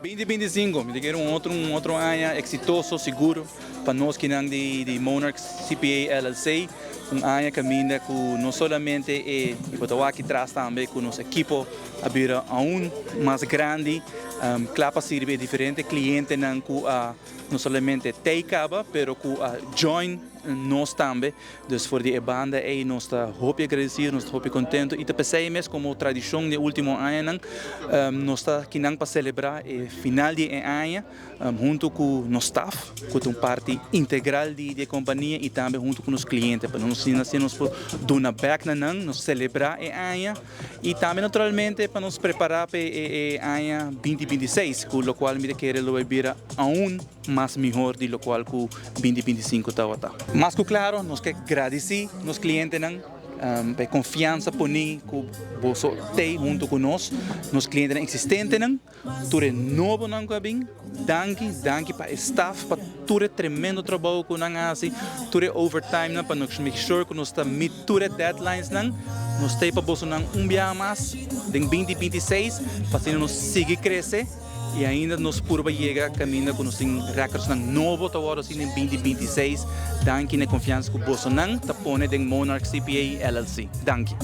2025, mi ta kere un otro un otro aña exitoso sigur pa nos kinan di di Monarch CPA LLC. Un aña caminda cu no solamente e y bo ta wak aki tras tambe cu nos ekipo a bira aun mas grandi cla pa sirbi e diferente clientenan cu a no solamente tey caba pero cu a join nos tambe. Dus for di e banda ei nos ta hopi agradecido, nos ta hopi contento y ta pesey mes como tradicion di e ultimo añanan nos ta kinan pa celebra e final di e aña hunto cu nos staff cu ta un parti integral di e compania y tambe hunto cu nos cliente pa nos asina nos por duna bek na nan, nos celebra e aña y tambe naturalmente pa nos prepara pa e aña 2026 cu locual mi ta kere lo bay bira aun mas mihor di locual cu 2025 tawata. Mas cu claro nos ke gradici nos clientenan pa e confiansa poni cu boso tey hunto cu nos, nos clientenan existentenan, tur e nobonan cu a bin, danki, danki pa e staff pa tur e tremendo trabou cu nan a haci, tur e overtimenan pa nos make sure cu nos ta meet tur e deadlinesnan, nos tey pa bosonan un biaha mas den 2026 pa asina nos sigui crece. Y ainda nos purba yega caminda cu nos tin recordsnan nobo ta wordo haci den 2026. Danki na e confiansa cu bosonan ta pone den Monarch CPA LLC. Danki.